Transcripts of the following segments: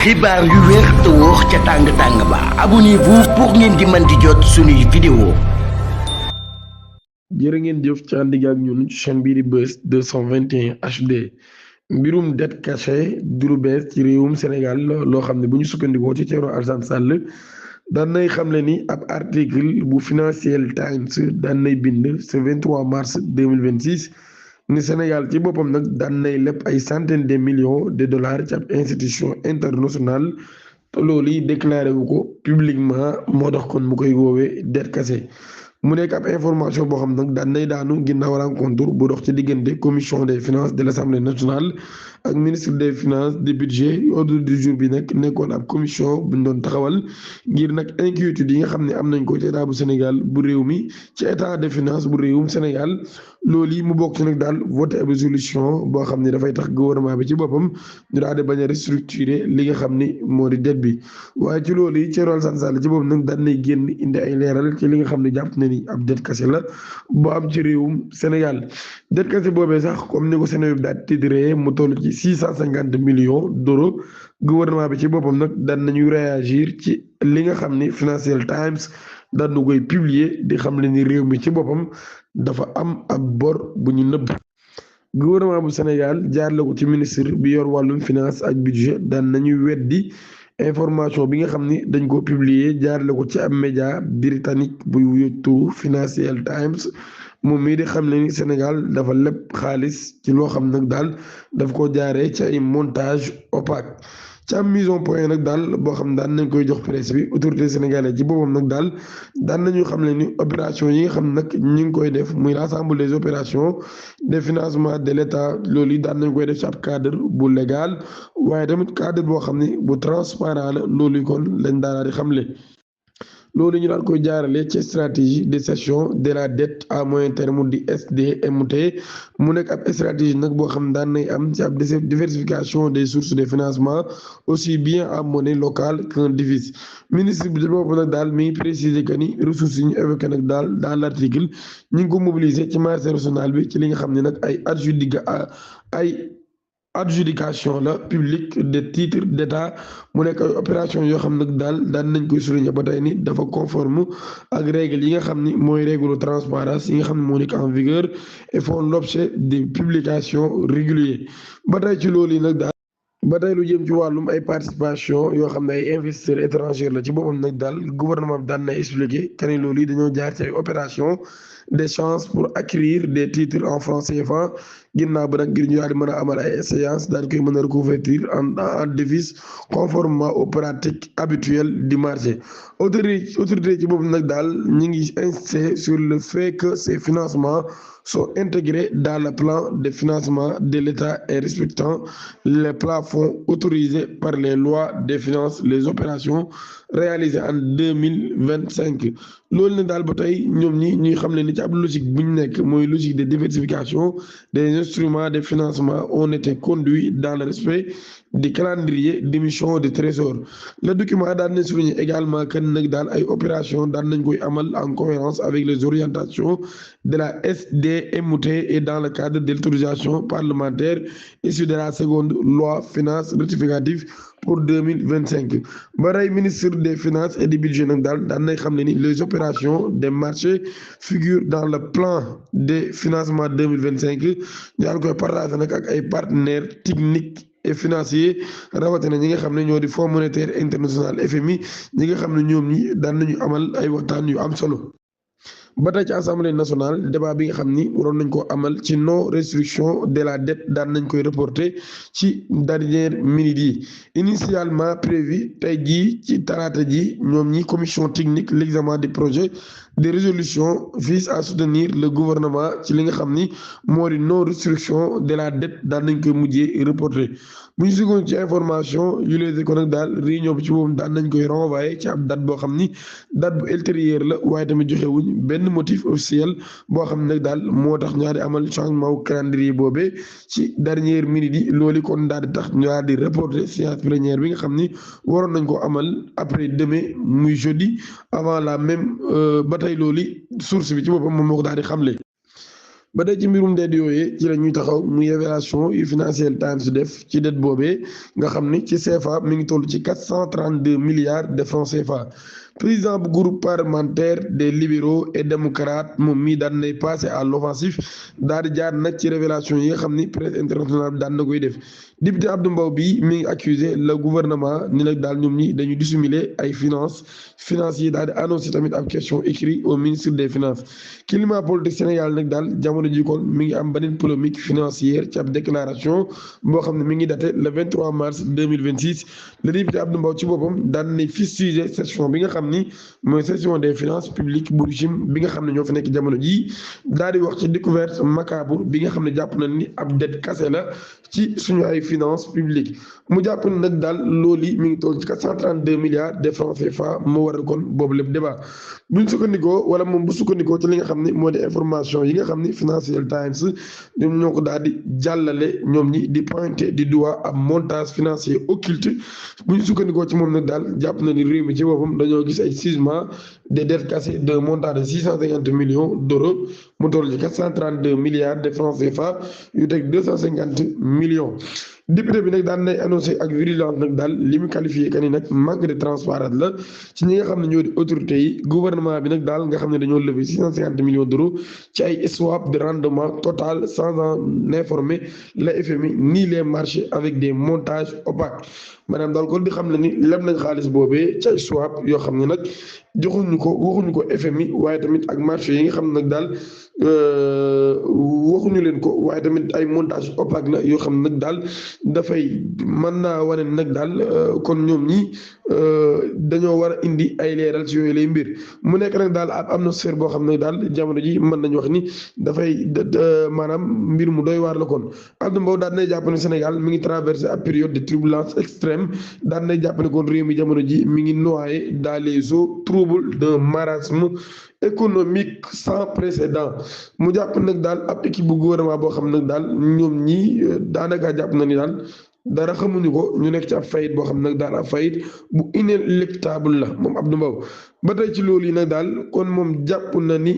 xibaar yu wér te wóor ca tàng ba abonnez-vous pour ngeen di mën di jot suñuy vidéo. jërë ngeen jëf ci ànd ak ñun ci chaîne bii di Buzz 221 HD mbirum dette cachée du lu bees ci réewum Sénégal loo xam ne bu ñu sukkandikoo ci Thierno Alassane Sall daan nay xamle ni ab article bu Financial Times daan nay bind ce 23 mars 2026 ni Sénégal ci boppam nag daan nay lépp ay centaines de millions de dollars ci ab institution internationale te loolu yi déclaré wu ko publiquement moo tax kon mu koy woowee dette cachée. mu nekk ab information boo xam nag daan nay daanu ginnaaw rencontre bu dox ci diggante commission des finances de l'Assemblée nationale ak ministre des finances du budget ordre du jour bi nag nekkoon ab commission bu ñu doon taxawal ngir nag inquiétude yi nga xam ne am nañ ko ci état bu Sénégal bu réew mi ci état de finance bu réewum Sénégal loolu yi mu bokk ci nag daal voté ab résolution boo xam ne dafay tax gouvernement bi ci boppam ñu daal di bañ a restructurer li nga xam ni moo di dette bi waaye ci loolu yi Thierno Alassane Sall ci boppam nag daan nay génn indi ay leeral ci li nga xam ne jàpp na ni ab dette cachée la boo am ci réewum Sénégal dette cachée boobee sax comme ni ko Sénégal bi daal titré mu toll ci 650 millions d'euros gouvernement bi ci boppam nag daan nañuy réagir ci li nga xam ni Financial Times daan na koy publier di xam le ni réew mi ci boppam dafa am ab bor bu ñu nëbb. gouvernement bu Sénégal jaarale ko ci ministre bi yor wàllum finance ak budget daan nañuy weddi information bi nga xam ni dañ ko publier jaarale ko ci ab média britannique buy wuyu turu Financial Times moom mii di xam ne ni Sénégal dafa lépp xaalis ci loo xam nag daal daf ko jaaree ci ay montage opaque ci am mise en point nag daal boo xam daan nañ koy jox presse bi autorité sénégalaise ci boppam nag daal daan nañu xam ne ni opération yi nga xam nag ñu ngi koy def muy l'ensemble des opérations de financement de l'État loolu yi daan nañ koy def ci ab cadre bu légal waaye tamit cadre boo xam ne bu transparent la loolu yi kon lañ daal di xamle. loolu ñu daan koy jaarale ci stratégie de cession de la dette à moyen terme di SDMT mu nekk ab stratégie nag boo xam daan nay am ci ab diversification des sources de financement aussi bien en monnaie locale qu'en devise ministre bi boobu nag daal mi ngi préciser que ni ressources yi ñu évoqué nag daal dans l'article ñu ngi ko mobiliser ci marché national bi ci li nga xam ne nag ay adjudication la publique de titres d'État mu nekk ay opération yoo xam nag daal daan nañ koy souligner ba tey ni dafa conforme ak règles yi nga xam ni mooy règle transparence yi nga xam ne moo nekk en vigueur et font l'objet de publications régulières ba tey ci loolu yi nag daal ba tey lu jëm ci wàllum ay participation yoo xam ne ay investisseurs étrangers la ci boppam nag daal gouvernement bi daan na expliquer que ne loolu yi dañoo jaar ci ay opération d'échange pour acquérir des titres en francs CFA ginnaaw ba nag ngir ñu daal di mën a amal ay séances daal koy mën a reconvertir en devise conformément aux pratiques habituelles du marché autorité ci boobu nag daal ñu ngi insister sur le fait que ces financements sont intégrés dans le plan de financement de l'État et respectant les plafonds autorisés par les lois des finances les opérations réalisées en 2025 loolu ne daal ba tey ñoom ñuy xam ne ni ci ab logique bu ñu nekk mooy logique de diversification des instruments de financement ont été conduits dans le respect du calendrier d'émission de trésor le document daan nañ souligner également que nag daal ay opération daan nañ koy amal en cohérence avec les orientations de la SDMT et dans le cadre de l'autorisation parlementaire issue de la seconde loi finance rectificative pour 2025 ba tey ministre des finances et du budget nag daal daan nañ xam ne ni les opérations des marchés figurent dans le plan de financement 2025 ñu daan koy partager nag ak ay partenaires techniques et financiers rawatina ñi nga xam ne ñoo di Fonds monétaire international FMI ñi nga xam ne ñoom ñi daan nañu amal ay waxtaan yu am solo. ba tey ci assemblée nationale débat bi nga xam ni waroon nañ ko amal ci non restriction de la dette daan nañ koy reporter ci dernière minute yi initialement prévu tey jii ci talaata ji ñoom ñi commission technique l'examen du projet de résolution vise à soutenir le gouvernement ci li nga xam ni moo di non restriction de la dette daan nañ koy mujjee reporter bu ñu sukkandiku ci information yu les ko nag daal réunion bi ci boobu daan nañ koy renvoyer ci ab date boo xam ni date bu ultérieure la waaye tamit joxewuñ benn motif officiel boo xam ne nag daal moo tax ñu daal di amal changement wu calendrier boobee ci dernière minute yi loolu kon daal di tax ñu daal di reporter séance plénière bi nga xam ni waroon nañ ko amal après demain muy jeudi avant la même ba tey loolu source bi ci boppam moom moo ko daal di xamle. ba tey ci mbirum dette yooyee ci la ñuy taxaw muy révélation yu Financial Times def ci dette boobee nga xam ni ci CFA mi ngi toll ci 432 milliards de francs CFA. président bu groupe parlementaire des libéraux et démocrates moom mii daan nay passé à l'offensive daal di jaar nag ci révélation yi nga xam ni presse internationale bi daan na koy def député Abdou Mbow bi mi ngi accusé le gouvernement ni nag daal ñoom ñi dañu dissimuler ay finance yi daal di annoncé tamit ab question écrit au ministre des finances. climat politique Sénégal nag daal jamono ji kon mi ngi am beneen polémique financière ci ab déclaration boo xam ne mi ngi daté le 23 mars 2026 le député Abdou Mbow ci boppam daan nay fustiger session bi nga xam ni mooy session des finances publiques bu régime bi nga xam ne ñoo fi nekk jamono jii daal di wax ci découverte macabre bi nga xam ne jàpp na ni ab dette kase la ci suñu ay finances publiques mu jàpp ne nag daal loolu yi mi ngi toll ci 432 milliards de francs CFA moo waral kon boobu lépp débat buñ sukkandikoo wala moom bu sukkandikoo ci li nga xam ne moo di information yi nga xam ni Financial Times ñoom ñoo ko daal di jàllale ñoom ñi di pointer du doigt ab montage financier occulte bu ñu sukkandikoo ci moom nag daal jàpp na ni réew mi ci boppam dañoo gis ay sisement des dettes cassées d'un montant de 650 millions d'euros mu toll ci 432 milliards de francs CFA yu teg 250 millions. député bi nag daan nay annoncé ak virulence nag daal li mu qualifié que ni nag manque de transparence la ci ñi nga xam ne ñoo di autorités yi gouvernement bi nag daal nga xam ne dañoo lever 650 millions d'euros ci ay swap de rendement total sans en informer la FMI ni les marchés avec des montages opaques maanaam daal kon di xam ne ni leb nañ xaalis boobee ci ay swap yoo xam ne nag joxuñu ko waxuñu ko FMI waaye tamit ak marché yi nga xam ne nag daal waxuñu leen ko waaye tamit ay montage opaque la yoo xam ne nag daal dafay mën naa wane nag daal kon ñoom ñi dañoo war a indi ay leeral ci yooyu lay mbir mu nekk nag daal ab atmosphère boo xam ne daal jamono ji mën nañu wax ni dafay maanaam mbir mu doy waar la kon Abdou Mbow daan nay jàpp ne Sénégal mi ngi traversé ab période de turbulence extrême daan nay jàpp ne kon réew mi jamono ji mi ngi noyé dans les eaux troubles d'un marasme économique sans précédent mu jàpp nag daal ab équipe bu gouvernement boo xam nag daal ñoom ñi daanaka jàpp na ni daal dara xamuñu ko ñu nekk ci ab fayit boo xam nag daal ab fayit bu inéluctable la moom Abdou Mbow ba tey ci loolu yi nag daal kon moom jàpp na ni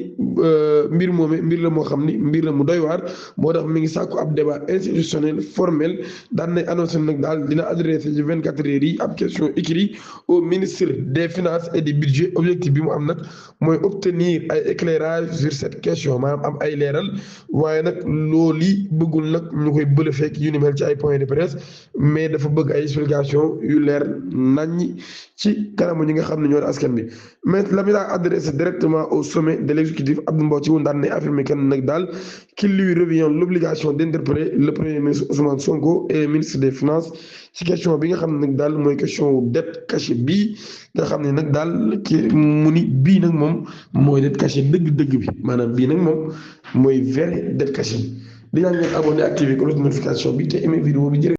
mbir moome mbir la moo xam ni mbir la mu doy waar moo tax mi ngi sàkku ab débat institutionnel formel daan nay annoncé nag daal dina adressé ci 24 heures yi ab question écrite au ministre des finances et du budget objectif bi mu am nag mooy obtenir ay éclairage sur cette question maanaam am ay leeral waaye nag loolu yi bëggul nag ñu koy bële fekk yu ni mel ci ay point de presse mais dafa bëgg ay explication yu leer naññi ci kanamu ñi nga xam ne ñoo askan bi mais la mi daa adressé directement au sommet de l'exécutif Abdou Mbow ci woon daan ne affirmé kenn nag daal qu'il lui revient l'obligation d'interpeller le premier ministre Ousmane Sonko et le ministre des finances ci question bi nga xam ne nag daal mooy question dette cachée bii nga xam ne nag daal ki mu ni bii nag moom mooy dette cachée dëgg-dëgg bi maanaam bii nag moom mooy vrai dette cachée di ñaan ngeen abonné activé cloche de notification bi te aimé vidéo bi jërë